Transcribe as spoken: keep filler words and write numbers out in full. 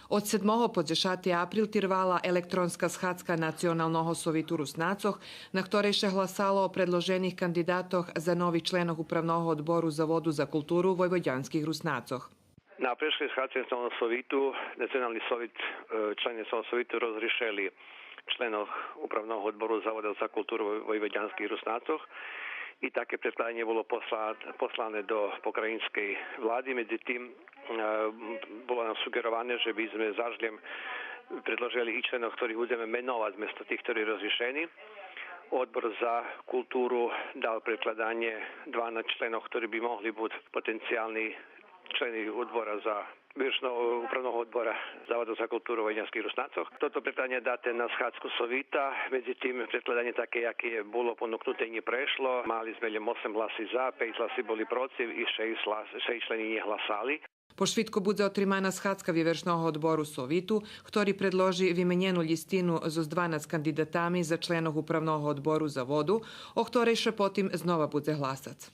Од седмого по дзешати април тирвала електронска схадзка Националного совиту Руснацох, на хторей ше гласало о предложених кандидатох за нових членох Управного одбору Заводу за културу войводянских Руснацох. На прешлей схадзки Националного совиту, Национални совит, е, члени Националного совиту розришели членох Управного одбору Завода за културу вой-, войводянских Руснацох и таке предкладанє було посла-, послане до покраїнскей влади. Медзитим, е, було нам суґероване же би зме заш лєм предложели и членох хторих будземе меновац зместо тих хтори розришени. Одбор за културу дал предкладанє дванац членох хтори би могли буц потенциялни члени одбора за Виршного управного одбора Завода за културу войводянских Руснацох. Тото предкладанє дате на схадзку совита, медзитим предкладанє таке яке було понукнуте нє прешло. Мали зме лєм осем гласи за, пейц гласи були процив и шейсц глас-, шейсц члени нє гласали. Пошвидко будзе отримана схадзка Вивершного одбору Совиту, хтори предложи вименєну лїстину зоз дванац кандидатами за членох Управного одбору Заводу, о хторей ше потим знова будзе гласац.